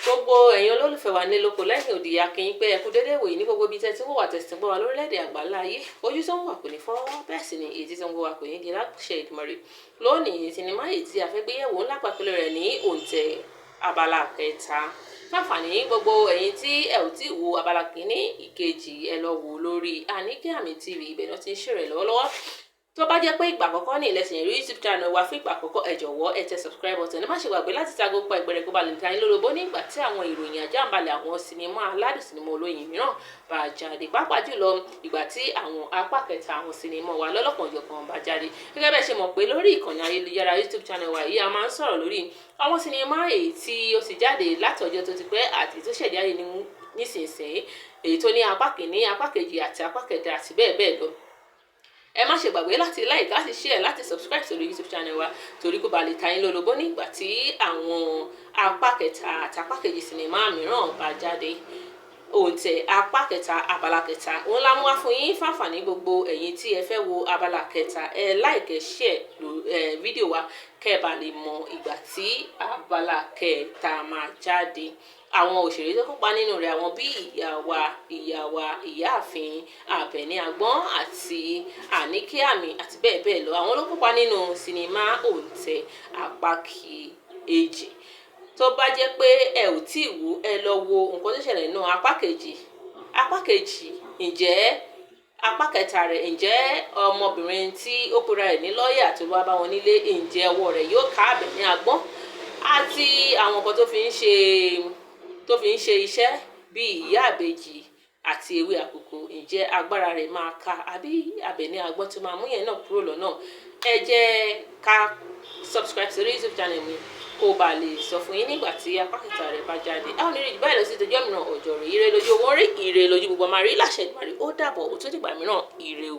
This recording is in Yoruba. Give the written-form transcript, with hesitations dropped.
Gbogbo ẹ̀yin olólùfẹ́ wa ní lóko lẹ́yìn òdì, a kí yín pé ẹ kú dédé ìwòyí ní gbogbo ibi tẹ́ ti ń wò wá, tẹ́ sì ń gbọ́ wa lórílẹ̀‐èdè àgbáńlá ayé. Ojú tó ń wà kò ní fọ́, bẹ́ẹ̀ sì ni èyí tó ń gbọ́ wa kò ní di láṣẹ Èdùmàrè. Lónìí, sinimá èyí tí a fẹ́ gbé yẹ̀wò ńlá pàpẹ́lẹ̀ rẹ̀ ní Òǹtẹ̀ abala kẹta. Fáfàní gbogbo ẹ̀yin tí ẹ ò tí wo abala kìíní, ìkejì, ẹ lọ wò lórí Àníkẹ́ Àmì TV. Ibẹ̀ náà ti ń ṣèrè lọ́wọ́lọ́wọ́. Tó bá jẹ́ pé ìgbà àkọ́kọ́ ní ìlẹ̀sìn rí YouTube channel wa fún ìgbà àkọ́kọ́, ẹ jọ̀wọ́, ẹ tẹ subscribe button. Ẹ má ṣe gbàgbé láti tago pa ìgbẹ̀rẹ̀ kó ba lè ta yín lólobó nígbà tí àwọn ìròyìn àjàǹbalẹ̀ àwọn sinimá aládùn, sinimá olóyin mìíràn bá jáde, pàápàá jùlọ ìgbà tí àwọn apá kẹta àwọn sinimá wa lọ́lọ́kan-ò-jọ̀kan bá jáde. Gẹ́gẹ́ bẹ́ẹ̀ ṣe mọ̀ pé lórí ìkànnì ayélujára YouTube channel wa yìí, a máa ń sọ̀rọ̀ lórí àwọn sinimá èyí tí ó ti jáde láti ọjọ́ tó ti pẹ́ àti tó ṣẹ̀ jáde nísinsìnyí, èyí tó ní apá kìíní, apá kejì àti apá kẹta àti bẹ́ẹ̀ bẹ́ẹ̀ lọ. Ẹ má ṣe gbàgbé láti like, láti share, láti subscribe sórí YouTube channel wa, torí kó ba lè ta yín lólobó nígbà tí àwọn apá kẹta àti apá kejì sinimá mìíràn bá jáde. Òǹtẹ̀ apá kẹta, abala kẹta, òun la mú wá fún yín. Fáfàní gbogbo ẹ̀yin tí ẹ fẹ́ wo abala kẹta, ẹ like, ẹ share fídíò wa kẹ́ ẹ bá lè mọ ìgbà tí abala kẹta máa jáde. Àwọn òṣèré tó kópa nínú rẹ̀, àwọn bíi ìyá wa Ìyáàfin Àbẹ̀ní Àgbọ̀n àti Àníkẹ́ Àmì àti bẹ́ẹ̀ bẹ́ẹ̀ lọ, àwọn ló kópa nínú sinimá Òǹtẹ̀ apá kejì. Tó bá jẹ́ pé ẹ ò tí ì wò, ẹ lọ wo nǹkan tó ṣẹlẹ̀ nínú apá kejì. Apá kejì, ǹjẹ́ apá kẹta rẹ̀, ǹjẹ́ ọmọbìnrin tí ó pera rẹ̀ ní lọ́ọ̀yà tó wá bá wọn nílé, ǹjẹ́ ọwọ́ rẹ̀ yóò ká Àbẹ̀ní Àgbọ̀n àti àwọn nǹkan tó fi ń ṣe iṣẹ́ bíi ìyá àbèjì àti ewé àkókò? Ǹjẹ́ agbára rẹ̀ máa ka àbí Àbẹ̀ní Àgbọ̀n tó máa mú yẹn náà kúrò lọ́nà? Ẹ jẹ́ ká subscribe sórí YouTube channel mi kó ba lè sọ fún yín nígbà tí apá kẹta rẹ̀ bá jáde. A ò ní rí jù báyìí lọ sí ìtọ́jú mìíràn. Ọjọ́ rẹ̀, ire lójú owó rí, ire lójú gbogbo máa rí láṣẹ Èdùmàrè. Ó dàbọ̀, ó tún dìgbà mìíràn, ire o.